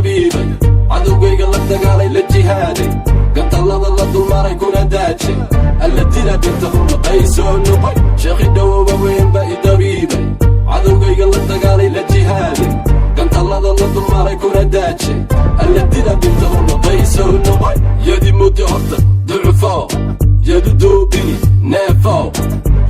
dabiibay. Cadowgayga la dagaalay, la jihaaday, gantallada la dulmaray kuna daajay. Alla dila dhintahuna qaysoo noqoy. Sheekhi dhowooba weyn baa i dabiibay. Cadowgayga la dagaalay, la jihaaday, gantallada la dulmaray kuna daajay. Alla dila dhintahuna qaysoo noqoy. Yadi muddi horta ducufo, yadu doobini neefow.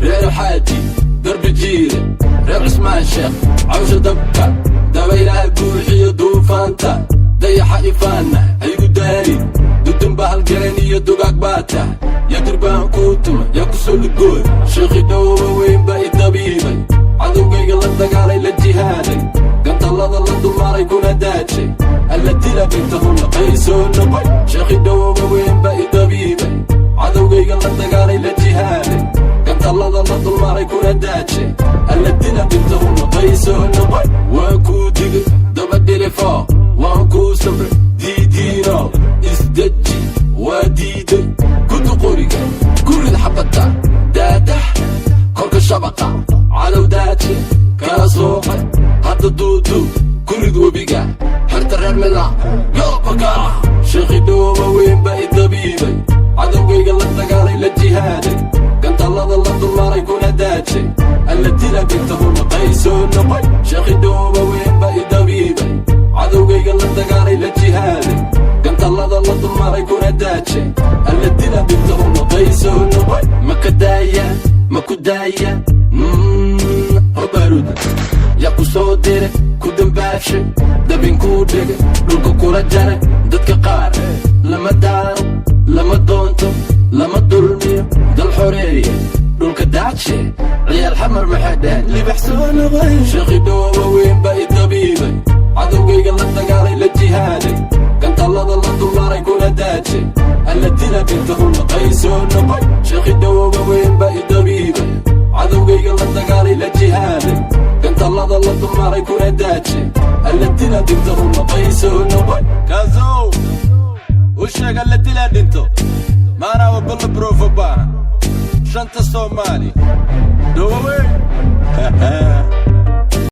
Reer Xaaji Darbi Jiire, reer Cusmaan Sheekh, cawsha dabka dabaylaha buuxiyo duufaanta, dayaxa ifaanna haygu daalin. Dudunba halgaran iyo dugaag baata, ya durbaan kuu tuma, yaa ku soo lugooy. Sheekhi dhowba weyn baa i dabiibay. Cadowgayga la dagaalay, la jihaaday, gantallada la dulmaray kuna daajay. Alla dila dhintahuna qaysoo noqoy. Sheekhi dhowba weyn baa i dabiibay. Cadowgayga la dagaalay, la jihaaday, gantallada la dulmaray kuna daajay. Alla dila dhintahuna qaysoo noqoy. Waan kuu digay daba dhilifo, waan kuu samray diidiino, isdeji waa diiday. Kudu qoriga ku rid xabadda, daadax korka shabaqa, cadow daaje kala soocay. Hadda duuduub ku rid webiga, xerta reer Mila yoobakaara. Sheekhi dhowba weyn baa i dabiibay. Cadowgayga la dagaalay, la jihaaday, gantallada la dulmaray kuna daajay. Alla dila dhintahuna qaysoo noqoy. Sheekhi dhowba weyn baa i dabiibay. Cadowgayga la dagaalay, la jihaaday, gantallada la dulmaray kuna daajay. Alla dila dhintahuna qaysoo noqoy. Ma ka daaya, ma ku daaya hobaruda? Yaa ku soo dire, ku dambaashay, dabin kuu dhigay, dhulka kula jaray? Dadka qaar lama daaro, lama doonto, lama dulmiyo. Dal xoreeye dhulka daaje, ciyaal Xamar maxay dheheen? Libax soo noqoy. Sheekhi dhowba weyn baa i dabiibay. Cadowgayga la dagaalay, la jihaaday, gantallada la dulmaray kuna daajay. Alla dila dhintahuna qaysoo noqoy. Sheekhi dhowba weyn baa i dabiibay. Cadowgayga la dagaalay, la jihaaday, gantallada la dulmaray kuna daajay. Alla dila dhintahuna qaysoo noqoy. Kaasow u sheeg alla dilaa dhinto maanaa bulletproof baana shanta Soomaali dhowaweyn.